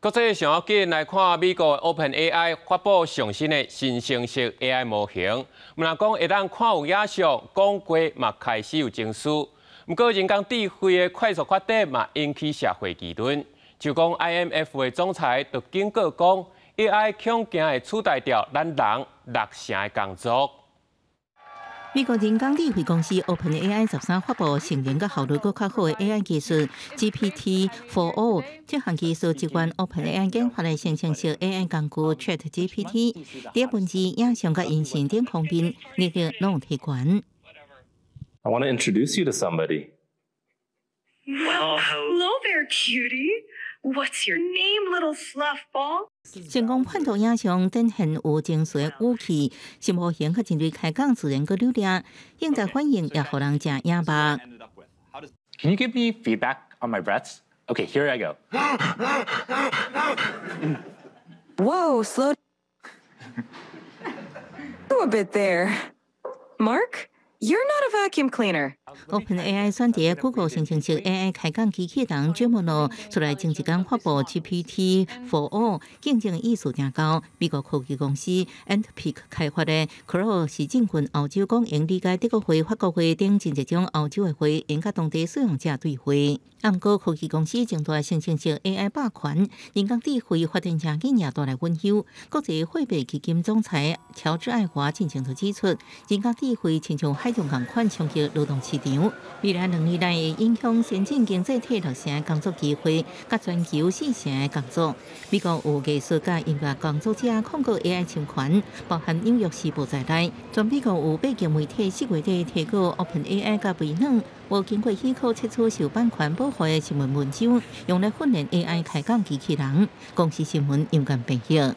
國際上要緊來看美國 OpenAI 發布上新的生成式 AI 模型，毋但講會當看有影像，講話嘛開始有情緒。毋過人工智慧的快速發展嘛引起社會議論。就講 IMF 的總裁就警告講，AI 恐驚會取代掉咱人六成的工作。美國人工智慧公司 OpenAI 13發布性能佮效率閣較好的 AI 技術 GPT-4o，這項技術支援 OpenAI 研發的生成式 AI 工具 ChatGPT，佇文字、影像佮音訊等方面能力攏有提懸。 I want to introduce you to somebody. Well, hello there, cutie. What's your name, little fluff ball? 成功判斷影像展現有情緒的語氣，新模型佮人類開講自然閣流利，應答反應也予人誠訝目。 Can you give me feedback on my breaths? Okay, here I go. Whoa, slow a bit there. Mark, you're not a vacuum cleaner. OpenAI 選擇 Google 生成式 AI 開講機器人 Gemini 出來前一工發布 GPT-4o，競爭意思誠高。美國科技公司 Anthropic 開發的 Claude 是進軍歐洲，講會理解德國話、法國話等真濟種歐洲的話，會佮當地使用者對話。毋過科技公司爭奪生成式 AI 霸權，人工智慧發展誠緊也帶來隱憂。國際貨幣基金總裁喬治愛華進前就指出，人工智慧親像海浪仝款衝擊勞動市場，未來2年內會影響先進經濟體六成工作機會，佮全球四成的工作。美國有藝術佮音樂工作者控告 AI 侵權，包含紐約時報在內，全美國有八間媒體4月底提告 OpenAI 佮微軟，無經過許可竊取受版權保護的新聞文章，用來訓練 AI 開講機器人。公視新聞楊間編譯。